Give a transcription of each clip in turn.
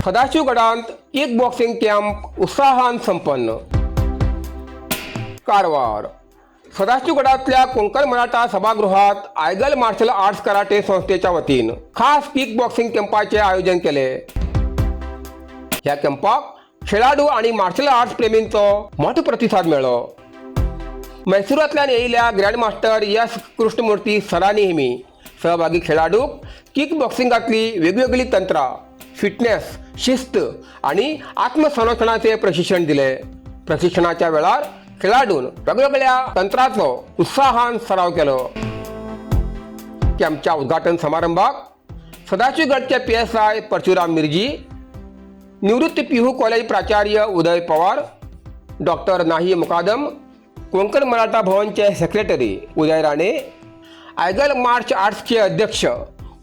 सदाशिवगडांत kick boxing camp उत्साहान संपन्न. कारवार सदाशिवगडातल्या कोंकण मराठा सभागृहात आयगल martial arts karate संस्थेच्या वतीन खास किक बॉक्सिंग कॅम्पाचे आयोजन केले. ह्या कॅम्पाक खेळाडू आणि मार्शल आर्ट्स प्रेमींचो मोठो प्रतिसाद मेळ्ळो. मैसुरांतल्यान येयल्या ग्रँडमास्टर एस कृष्णमूर्ती सरांनी हेमी सहभागी खेळाडूक किक बॉक्सिंगातली वेगवेगळी तंत्रां, फिटनेस, शिस्त आणि आत्मसंरक्षणाचे प्रशिक्षण दिले. प्रशिक्षणाच्या वेळार खेळाडून वेगवेगळ्या तंत्राचो उत्साहान सराव केलो. कॅम्पच्या उद्घाटन समारंभाक सदाशिवगडचे पीएसआय परशुराम मिर्जी, निवृत्त पिहू कॉलेज प्राचार्य उदय पवार, डॉक्टर नाही मुकादम, कोंकण मराठा भवनचे सेक्रेटरी उदय राणे, आयगल मार्शल आर्ट्सचे अध्यक्ष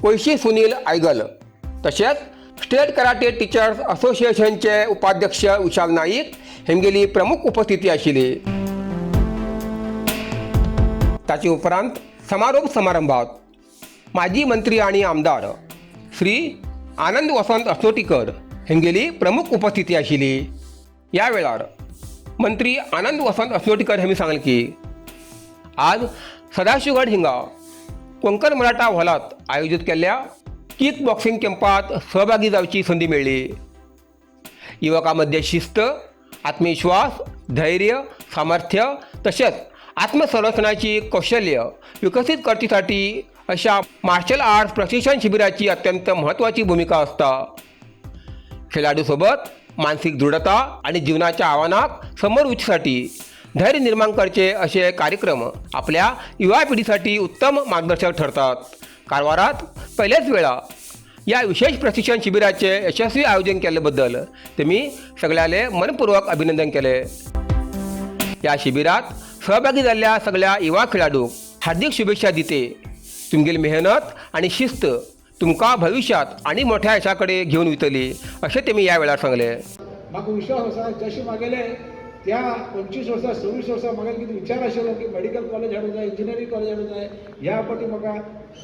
कोयशी सुनील आयगल, तशेंच स्टेट कराटे टिचर्स असोसिएशनचे उपाध्यक्ष विशाल नाईक हेंगेली प्रमुख उपस्थिती आशिल्ली. ताचे उपरांत समारोप समारंभात माजी मंत्री आणि आमदार श्री आनंद वसंत असनोटीकर हेंगेली प्रमुख उपस्थिती आशिल्ली. ह्या वेळार मंत्री आनंद वसंत असनोटीकर हेमी सांगलें की आज सदाशिवगड हिंगा कोंकण मराठा हॉलात आयोजित केल्ल्या किक बॉक्सिंग कॅम्पात सहभागी जावची संदी मेळ्ळी. युवकां मदें शिस्त, आत्मविश्वास, धैर्य, सामर्थ्य तशेंच आत्मसंरक्षणाची कौशल्य विकसीत करचेसाठी अशा मार्शल आर्ट्स प्रशिक्षण शिबिराची अत्यंत म्हत्वाची भूमिका आसता. खेळाडू सोबत मानसिक दृढता आणि जीवनाच्या आव्हानाक समोर वचसाठी धैर्य निर्माण करचे असे कार्यक्रम आपल्या युवा पिढीसाठी उत्तम मार्गदर्शक ठरतात. कारवारात पहिल्याच वेळा या विशेष प्रशिक्षण शिबिराचे यशस्वी आयोजन केल्याबद्दल त्यांनी सगळ्याले मनपूर्वक अभिनंदन केले. या शिबिरात सहभागी जाल्ल्या सगळ्या युवा खेळाडूक हार्दिक शुभेच्छा दिते. तुमगेली मेहनत आणि शिस्त तुमकां भविष्यात आणि मोठ्या यशाकडे घेवन वयतली, अशें तेमी ह्या वेळार सांगलें. म्हाका विश्वास आसा, जशें मागेले त्या 25 वर्सां, 26 वर्सां म्हाका कितें विचार आशिल्लो की मेडिकल कॉलेज हाडूंक जाय, इंजिनियरींग कॉलेज हाडूंक जाय. ह्या फावटी म्हाका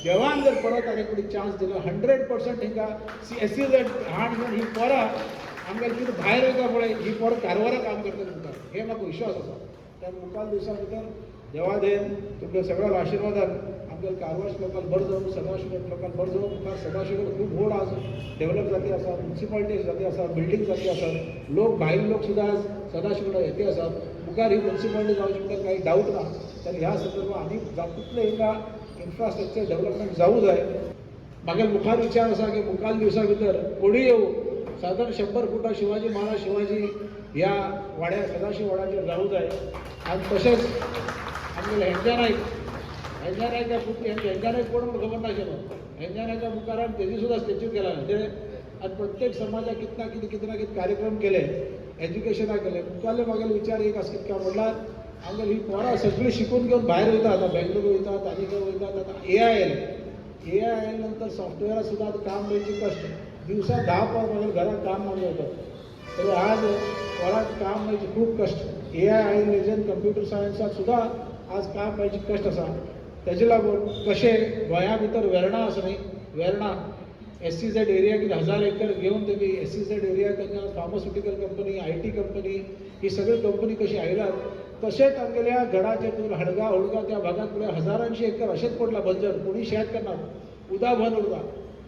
देवान जर परत आनी फुडें चान्स दिलो, 100% हिंगा एसईझेड हाड घेवन ही पोरां आमगेले कितें भायर वयता पळय, ही पोरां कारवारा काम करतली मुखार, हे म्हाका विश्वास आसा. त्या मुखार दिवसा भितर देवा देन तुमच्या सगळ्या आशिर्वादान आमगेले कारवार लोकांक बरो जावं, सदाशिवगड लोकांक बरो जावं. मुखार सदाशिवगड खूब व्हड आज डेव्हलप जाती आसा, मुन्सिपालिटी जाती आसा, बिल्डींग जाती आसा, लोक भायले लोक सुद्दां आज सदाशिवगड येते आसात. मुखार ही मुन्सिपालिटी जावची म्हणटा काही डाऊट ना. तर ह्या संदर्भात आनी जाता तितलें हिंगा इन्फ्रास्ट्रक्चर डेव्हलपमेंट जावूं जाय. म्हागे मुखार विचार आसा की मुखार दिवसा भितर कोणूय येवं, सादारण 100 फुटां शिवाजी महाराज, शिवाजी ह्या वाड्या, सदाशिव वाड्याचेर जावूं जाय. आनी तशेंच आमगेले हेंजा नायक, हेंजा नायका पुती, हेंजा नायक कोण म्हूण खबर नाशिल्लो. हेंजा नायका मुखार आमी तेजी सुद्दां स्टॅच्यू केला ते. आनी प्रत्येक समाजाक कितें ना कितें, कितें ना कितें कार्यक्रम केले, एज्युकेशनाक केले. मुखारले म्हागेले विचार एक आसा, कितें काय म्हणल्यार आमगेली ही पोरां सगळीं शिकून घेवन भायर वयता, आतां बेंगलोर वयतात आनी खंय वयतात. आतां एआय आयलें. एआय आयल्या नंतर सॉफ्टवेअराक सुद्दां आतां काम मेळचे कश्ट. दिवसा 10 पोर म्हागेले घरात काम मागून वतात, तरी आज पोरांक काम मेळचे खूब कश्ट. एआय आयले, कंप्युटर सायन्साक सुद्दां आज काम मेळचे कश्ट आसा. तेजे लागून कशें गोंया भितर वेर्णा आसा न्ही, वेर्णा एसईझेड एरिया कितें हजार एकर घेवन तेमी एसईझेड एरिया तांकां फार्मास्युटिकल कंपनी, IT company, ही सगळी कंपनी कशी आयल्यात, तशेंच आमगेल्या गडाचेर हडगा हुडगा त्या भागात पुढे हजारांशी एकर अशेंच पडला बंजर, कोणी शेत करणार, उदा बंद उरता.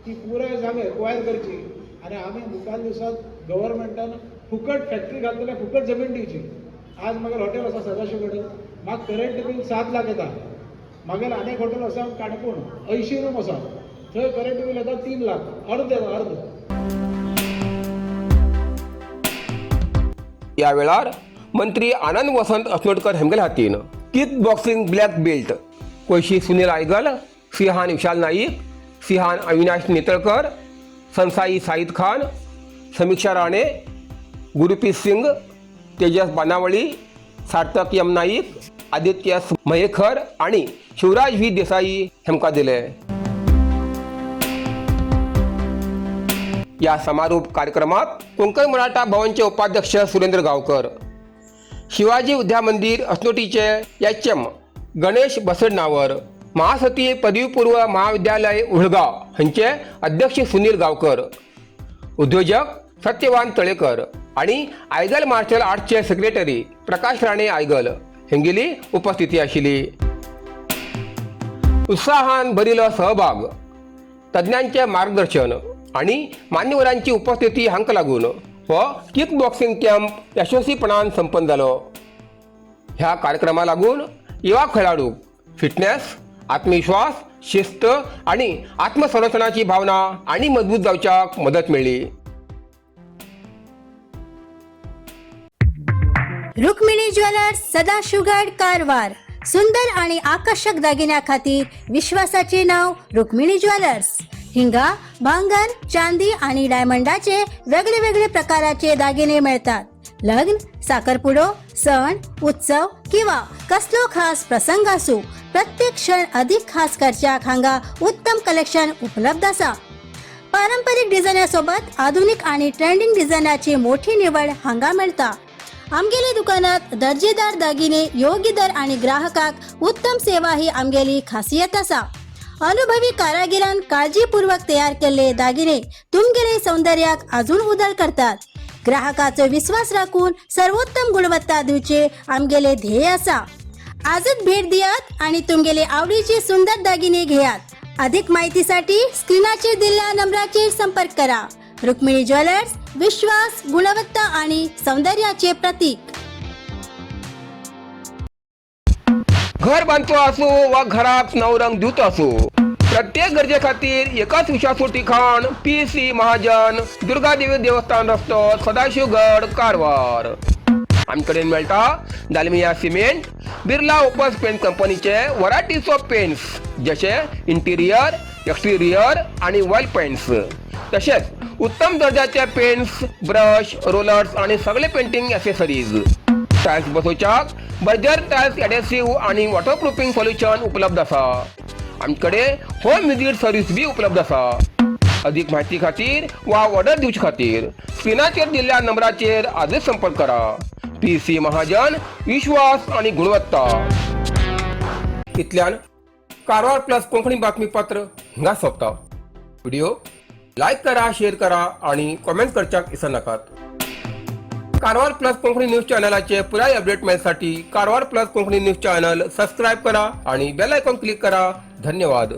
ती पुराय जागा एक्वायर करची आनी आमी मुखार दिवसात गव्हर्मेंटान फुकट फॅक्टरी घालतले, फुकट जमीन दिवची. आज मागीर हॉटेल आसा सदाशिव कडेन, म्हाका करंट बील 7 लाख येता. मागीर आनी एक हॉटेल आसा काणकोण, 80 रूम आसा, थंय करंट बील येता 3 लाख, अर्द येता, अर्द. या वेळार मंत्री आनंद वसंत असनोटकर हेमगेले हातीन किक बॉक्सिंग ब्लॅक बेल्ट कोयशी सुनील आयगल, सिहान विशाल नाईक, सिहान Avinash Netalkar, sensei Saeed Khan, Samiksha Rane, Gurpreet Singh, Tejas Banavali, Sarthak M Naik, Aditya S Mayekar आणि शिवराज व्ही देसाई हेमकां दिले. या समारोप कार्यक्रमात कोंकण मराठा भवनचे उपाध्यक्ष सुरेंद्र गावकर, शिवाजी विद्या मंदिर असनोटीचे एच.एम. गणेश बसडनावर, महासती पदवीपूर्व महाविद्यालय उळगाव हांचे अध्यक्ष सुनील गावकर, उद्योजक सत्यवान तळेकर आनी आयगल मार्शल आर्ट्सचे सेक्रेटरी प्रकाश राणे आयगल हेंगेली उपस्थिती आशिल्ली. उत्साहान भरिल्लो सहभाग, तज्ञांचे मार्गदर्शन आनी मान्यवरांची उपस्थिती हांकां लागून हो किक बॉक्सिंग कॅम्प यशस्वीपणान संपन्न जालो. ह्या कार्यक्रमा लागून युवा खेळाडूक फिटनेस, आत्मविश्वास, शिस्त आनी आत्मसंरक्षणाची भावना आनी मजबूत जावच्याक मदत मेळ्ळी. रुक्मिणी ज्वेलर्स, सदाशिवगड, कारवार. सुंदर आणि आकर्षक दागिन्या खातीर विश्वासाचे नाव रुक्मिणी ज्वेलर्स. हिंगा भांगर, चांदी आणि डायमंडाचे वेगळे वेगळे प्रकाराचे दागिने मिळतात. लग्न, साखरपुडो, सण उत्सव किंवा कसलो खास प्रसंग असू, प्रत्येक क्षण अधिक खास करच्याक हांगा उत्तम कलेक्शन उपलब्ध आसा. पारंपरिक डिझायनासोबत आधुनिक आणि ट्रेंडिंग डिझायनाची मोठी निवड हांगा मेळटा. आमगेले दुकानात दर्जेदार दागिने योग्य दर आणि ग्राहकाक उत्तम सेवा ही आमगेली खासियत आसा. अनुभवी कारागिरान काळजीपूर्वक तयार केल्ले दागिने तुमगेले सौंदर्याक अजून उदळ करतात. ग्राहकाचो विश्वास राखून सर्वोत्तम गुणवत्ता दिवचे आमगेले ध्येय आसा. आजच भेट दियात आणि तुमगेले आवडीचे सुंदर दागिने घेयात. अधिक माहितीसाठी स्क्रीनाचेर दिल्ल्या नंबराचेर संपर्क करा. रुक्मिणी ज्वेलर्स, विश्वास, गुणवत्ता आणि सौंदर्याचे प्रतीक. घर बांदतो असो वा घराक नवो रंग दिवचो असो, प्रत्येक गरजे खातीर एकच विश्वासू ठिकाण, पी सी महाजन, दुर्गादेवी देवस्थान रस्तो, सदाशिवगड, कारवार. आमचे कडेन मेळटा Dalmia cement, Birla Opus paint कंपनीचे वरायटीज ऑफ पेंट्स, जशे इंटिरियर, एक्सटिरियर आणि वॉल पेंट्स. तसेच उत्तम दर्जाचे पेंट्स, ब्रश, रोलर्स आणि सगळे पेंटिंग ॲसेसरीज. टायल्स बसोवच्याक बर्जर टायल्स एडेसिव्ह आणि वॉटरप्रुफिंग सोल्युशन उपलब्ध आसा. आमचे कडेन होम विजीट सर्वीस बी उपलब्ध आसा. अधिक माहिती खातीर वा ऑर्डर दिवचे खातीर स्क्रिनाचेर दिल्ल्या नंबराचेर आजच संपर्क करा. पी सी महाजन, विश्वास आणि गुणवत्ता. इतल्यान कारवार प्लस कोंकणी बातमीपत्र हांगा सोंपता. व्हिडिओ लायक करा, शेअर करा आणि कॉमेंट करच्याक विसरनाकात. कारवार प्लस कोंकणी न्यूज चॅनलाचे पुराय अपडेट मेळसाठी Karwar plus Konkani news channel subscribe करा आणि बेल आयकॉन क्लिक करा. धन्यवाद.